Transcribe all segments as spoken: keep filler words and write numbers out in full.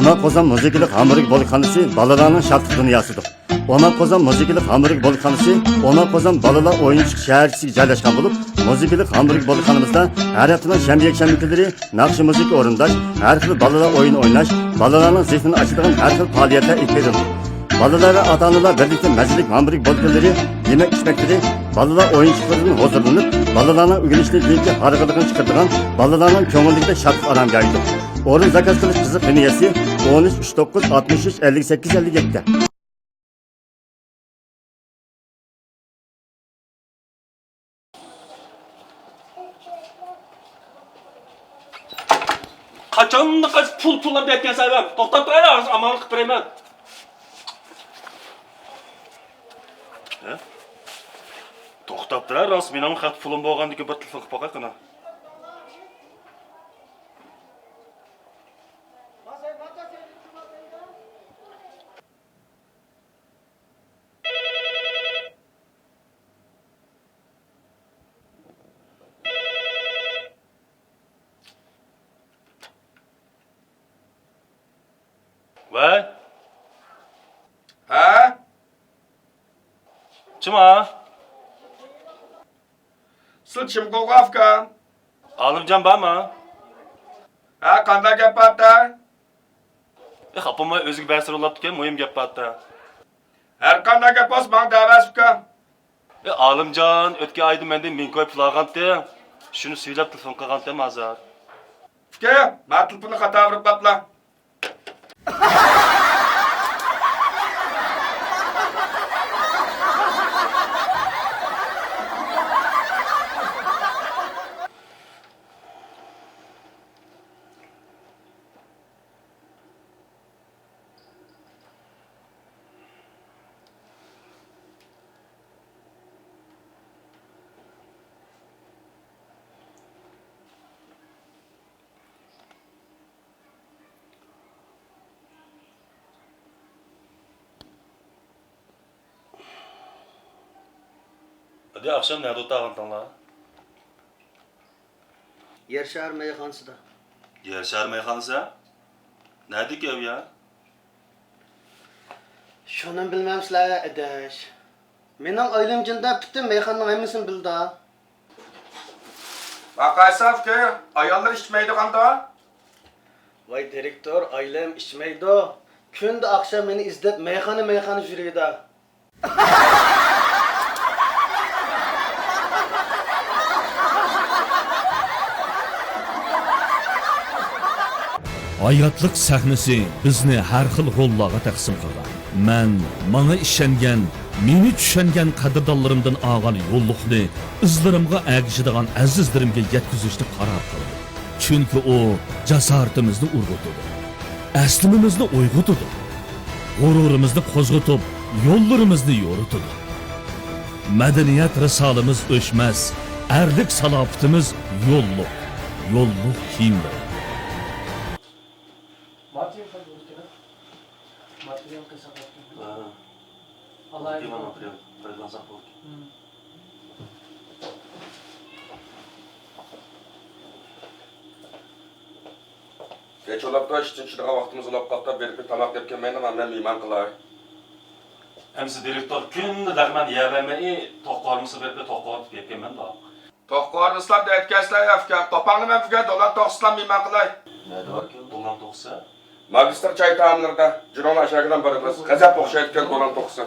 ئوماق قوزام مۇزىكىلىق ھاممىبىرگ بولىخانىسى بالىلارنىڭ شادلىق دۇنياسىدۇر. ئوماق قوزام مۇزىكىلىق ھاممىبىرگ بولىخانىسى ئوماق قوزام بالىلار ئويۇن چىقىش شەھەرچىسىگە جايلاشقان بولۇپ، مۇزىكىلىق ھاممىبىرگ بولىخانىمىزدا ھەر ھەپتىنىڭ شەنبە، يەكشەنبە كۈنلىرى ناخشا مۇزىكا ئورۇنداش، ھەر خىل بالىلار ئويۇن ئويناش، بالىلارنىڭ زېھنىنى ئاچىدىغان ھەر خىل پائالىيەتلەر ئېلىپ بېرىلىدۇ. بالىلار ۋە ئاتا-ئانىلار بىرلىكتە مەززىلىك ھاممىبىرگ بولكىلىرى، يېمەك-ئىچمەكلىرى، بالىلار ئويۇنچۇقلىرىدىن ھۇزۇرلىنىپ، بالىلارنىڭ ئۆگىنىشتىن كېيىنكى ھارغىنلىقىنى چىقىرىدىغان، بالىلارنىڭ كۆڭلىدىكىدەك شادلىق ئارامگاھىدۇر. ئورۇن زاكاز قىلىش قىزىق لىنىيەسى: ئون ئۈچ، ئۈچ توققۇز، ئاتمىش ئۈچ، ئەللىك سەككىز، ئەللىك يەتتە. قاچاندا قاچ پۇل، پۇل دەپ كەلسەم، توختاپ تۇرايلا، ھازىر ئامانلىق قىلىپ بېرەيمەن. ھە؟ توختاپ تۇرە، راست مېنىڭ خەت پۇلۇم بولغاندىكىن بىر تېلېفون قىلىپ باقاي قېنى. ۋەي. ھە؟ چىما؟ سىل چىم قوغا ئۇكام. ئالىمجان بارمۇ؟ ھە، قانداق گەپ بار ئاتە؟ ئېھ، ئاپام ئۆزىگە بەرسە بولاتتىكەن، مۇھىم گەپ بار ئاتە. ھەر قانداق گەپ بولسا ماڭا دەۋەرسە ئۇكام. ئېھ، ئالىمجان ئۆتكەن ئايدا مەندىن مىڭ كوي پۇل ئالغانتى. شۇنى سۈيلەپ تېلېفون قىلغانتىم ھازىر. ئۇكا، ماڭا تېلېفوننى خاتا ئۇرۇپ قاپلا. ئادى ئاخشام نەدە ئولتۇرغانتىڭلار؟ يەر شارى مەيخانىسىدا. يەر شارى مەيخانىسى؟ نەدىكى ئەۋ يا؟ شۇنىمۇ بىلمەمسىلەر، ئاداش؟ مېنىڭ ئايلىم جىندا پۈتۈن مەيخانىنىڭ ھەممىسىنى بىلىدۇ. باقايسا ئۇكا، ئاياللار ئىچمەيدىغاندا؟ ۋاي دىرېكتور، ئايلىم ئىچمەيدۇ. كۈندە ئاخشام مېنى ئىزدەپ مەيخانا، مەيخانا يۈرىدۇ. ھاياتلىق سەھنىسى بىزنى ھەر خىل روللارغا تەقسىم قىلغان. مەن ماڭا ئىشەنگەن، مېنى چۈشەنگەن قەدىردانلىرىمدىن ئالغان يوللۇقنى ئىزلىرىمغا ئەگىشىدىغان ئەزىزلىرىمگە يەتكۈزۈشنى قارار قىلدىم. چۈنكى ئۇ جاسارىتىمىزنى ئۇرغۇتىدۇ، ئەسلىمىمىزنى ئويغىتىدۇ، غۇرۇرىمىزنى قوزغىتىپ، يوللىرىمىزنى يورۇتىدۇ. مەدەنىيەت رىسالىمىز ئۆچمەس، ئەرلىك سالاپىتىمىز يوللۇق، يوللۇق كىيىملىرى. ماتېرىيال قايسى بولۇش كېرەك؟ ماتېرىيال قايسى بولۇش كېرەك؟ ھە. ئالايلى. ماتېرىيال قايسى بولۇش كېرەك؟ كەچ بولۇپتۇ، ئىشتىن چۈشىدىغان ۋاقتىمىز بولۇپ قاپتۇ، بېرىپ بىر تاماق يەپ كەلمەيلىما، مەن مېھمان قىلاي. ئەمىسە دىرېكتور كۈندە لەغمەن يەۋەرمەي، توق قورۇمىسا بېرىپ بىر توق قورۇتۇپ يەپ كەلمەمدۇ؟ توق قورۇمىسىلام دەيدىكەنسىلەر، ئۇكا. قوپاڭنى مەن بۈگۈن دولان توقسىسىلام مېھمان قىلاي. نەدە باركەن دولان توقسا؟ ماگىستىر چاي تائاملىرىدا. جۈرۈڭلار ئاشاكىدىن بارىمىز. غەزەپ ئوخشايدىكەن دولان توقسا.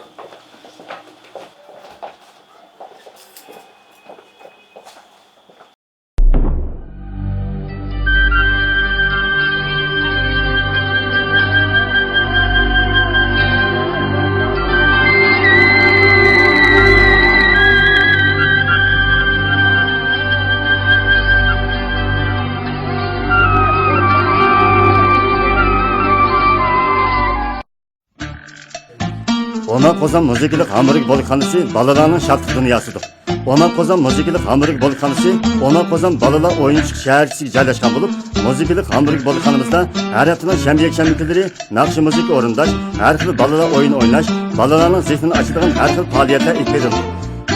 ئوماق قوزام مۇزىكىلىق ھاممىبىرگ بولكخانىسى بالىلارنىڭ شادلىق دۇنياسىدۇر. ئوماق قوزام مۇزىكىلىق ھاممىبىرگ بولكخانىسى ئوماق قوزام بالىلار ئويۇن چىقىش شەھەرچىسىگە جايلاشقان بولۇپ، مۇزىكىلىق ھاممىبىرگ بولكخانىمىزدا ھەر ھەپتىنىڭ شەنبە، يەكشەنبە كۈنلىرى ناخشا مۇزىكا ئورۇنداش، ھەر خىل بالىلار ئويۇن ئويناش، بالىلارنىڭ زېھنىنى ئاچىدىغان ھەر خىل پائالىيەتلەر ئېلىپ بېرىلىدۇ.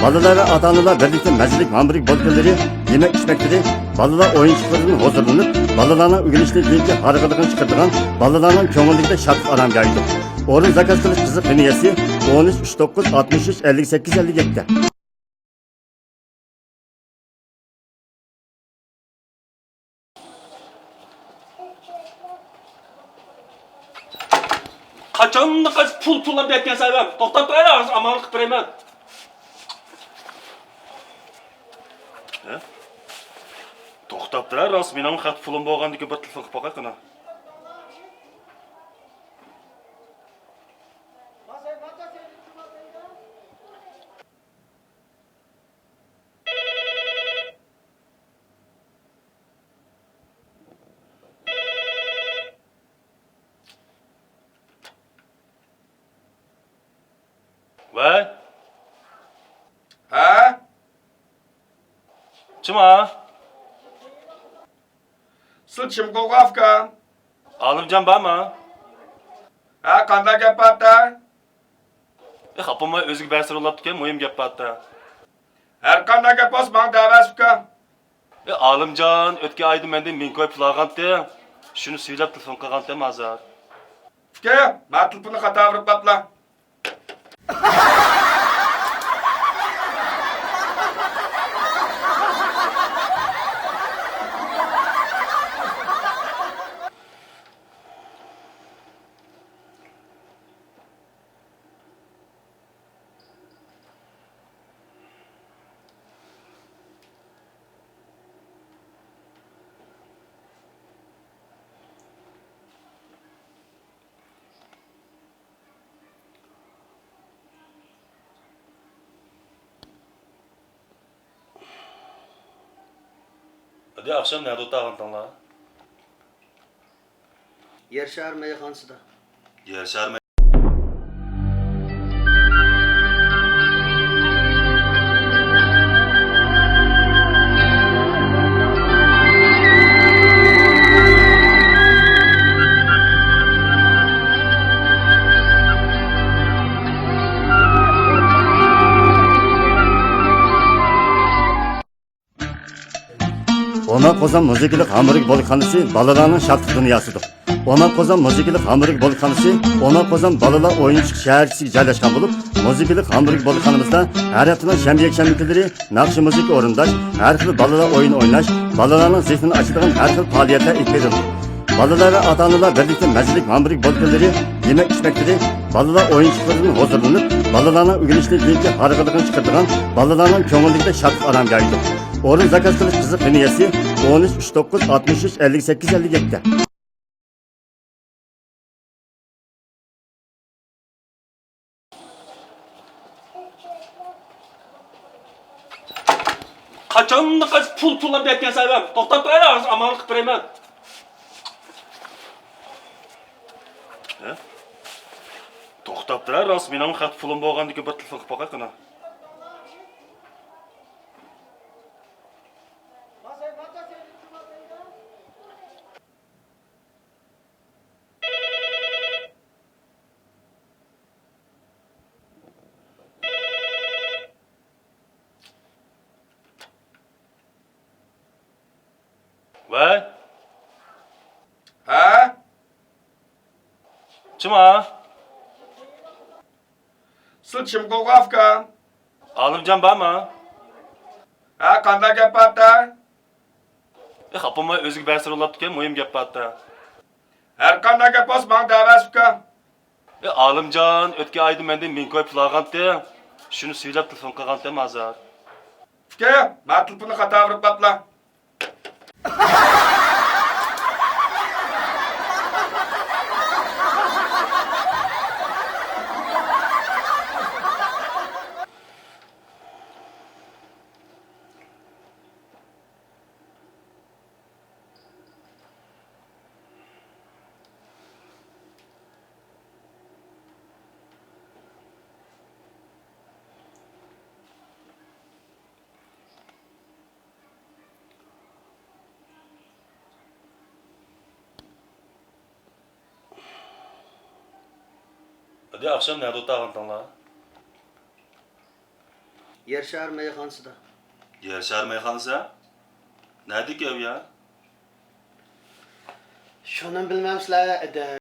بالىلار ۋە ئاتا-ئانىلار بىرلىكتە مەززىلىك ھامبۇرگ بولكىلىرى، يېمەك-ئىچمەكلىرى، بالىلار ئويۇنچۇقلىرىدىن ھۇزۇرلىنىپ، بالىلارنىڭ ئۆگىنىشتىن كېيىنكى ھارغىنلىقىنى چىقىرىدىغان، بالىلارنىڭ كۆڭلىدىكىدەك شادلىق ئارامگاھىدۇر. ئورۇن زاكاز قىلىش قىزىق لىنىيەسى: ئون ئۈچ، ئۈچ توققۇز، ئاتمىش ئۈچ، ئەللىك سەككىز، ئەللىك يەتتە. قاچاندا قاچ پۇل، پۇل دەپ كەلسەم، توختاپ تۇرايلا، ھازىر ئامانلىق قىلىپ بېرەيمەن. ھە؟ توختاپ تۇرە، راست مېنىڭ خەت پۇلۇم بولغاندىكىن بىر تېلېفون قىلىپ باقاي قېنى. ۋەي. ھە؟ چىما؟ سىز چىمقۇلغا ئۇكام؟ ئالىمجان بارمۇ؟ ھە، قانداق گەپ بار ئاتا؟ ئى، خاپا بولماي، ئۆزىگە بەرسە بولاپتىكەن، مۇھىم گەپ بار ئاتا. ھەر قانداق گەپ بولسا ماڭا دەۋەرسە ئۇكام. ئى، ئالىمجان، ئۆتكەن ئايدا مەندىن مىڭ كوي پۇل ئالغانتى. شۇنى سۈيلەپ تېلېفون قىلغانتىم ھازىر. ئۇكا، ماڭا تېلېفوننى خاتا ئۇرۇپ قاپلا. ئەدە ئاخشام نەدە ئولتۇرغانتىڭلار؟ يەر شارى مەيخانىسىدا. يەر شارى مەي- ئوماق قوزام مۇزىكىلىق ھامبۇرگ بولكىخانىسى بالىلارنىڭ شادلىق دۇنياسىدۇر. ئوماق قوزام مۇزىكىلىق ھامبۇرگ بولكىخانىسى ئوماق قوزام بالىلار ئويۇنچۇق شەھەرچىسىگە جايلاشقان بولۇپ، مۇزىكىلىق ھامبۇرگ بولكىخانىمىزدا ھەر ھەپتىنىڭ شەنبە، يەكشەنبە كۈنلىرى ناخشا مۇزىكا ئورۇنداش، ھەر خىل بالىلار ئويۇن ئويناش، بالىلارنىڭ زېھنىنى ئاچىدىغان ھەر خىل پائالىيەتلەر ئېلىپ بېرىلىدۇ. بالىلار ۋە ئاتا-ئانىلار بىرلىكتە مەززىلىك ھامبۇرگ بولكىلىرى، يېمەك-ئىچمەكلىرى، بالىلار ئويۇنچۇقلىرىدىن ھۇزۇرلىنىپ، بالىلارنىڭ ئۆگىنىشىدىن كېيىنكى ھارغىنلىقىنى چىقىرىدىغان، بالىلارنىڭ كۆڭلىدىكىدەك شادلىق ئارامگاھىدۇر. ئورۇن زاكاز قىلىش قىزىق لىنىيەسى: ئون ئۈچ، ئۈچ توققۇز، ئاتمىش ئۈچ، ئەللىك سەككىز، ئەللىك يەتتە. قاچاندا قاچ پۇل، پۇل دەپ كەلسەم، توختاپ تۇرايلا، ھازىر ئامانلىق قىلىپ بېرەيمەن. ھە؟ توختاپ تۇرە، راست مېنىڭ خەت پۇلۇم بولغاندىكىن بىر تېلېفون قىلىپ باقاي قېنى. ۋەي. ھە؟ چىما؟ سىز چىمقۇلغا ئۇكام؟ ئالىمجان بارمۇ؟ ھە، قانداق گەپ بار ئاتا؟ ئى، خاپا بولماي، ئۆزىگە بەرسە بولاپتىكەن، مۇھىم گەپ بار ئاتا. ھەر قانداق گەپ بولسا ماڭا دەۋەرسە ئۇكام. ئى، ئالىمجان، ئۆتكەن ئايدا مەندىن مىڭ كوي پۇل ئالغانتى. شۇنى سۈيلەپ تېلېفون قىلغانتىم ھازىر. ئۇكا، ماڭا تېلېفوننى خاتا ئۇرۇپ قاپلا. ئەدە ئاخشام نەدە ئولتۇرغانتىڭلار؟ يەر شارى مەيخانىسىدا. يەر شارى مەيخانىسى؟ نەدىكى ئەۋ يا؟ شۇنىمۇ بىلمەمسىلەر، ئەدەم؟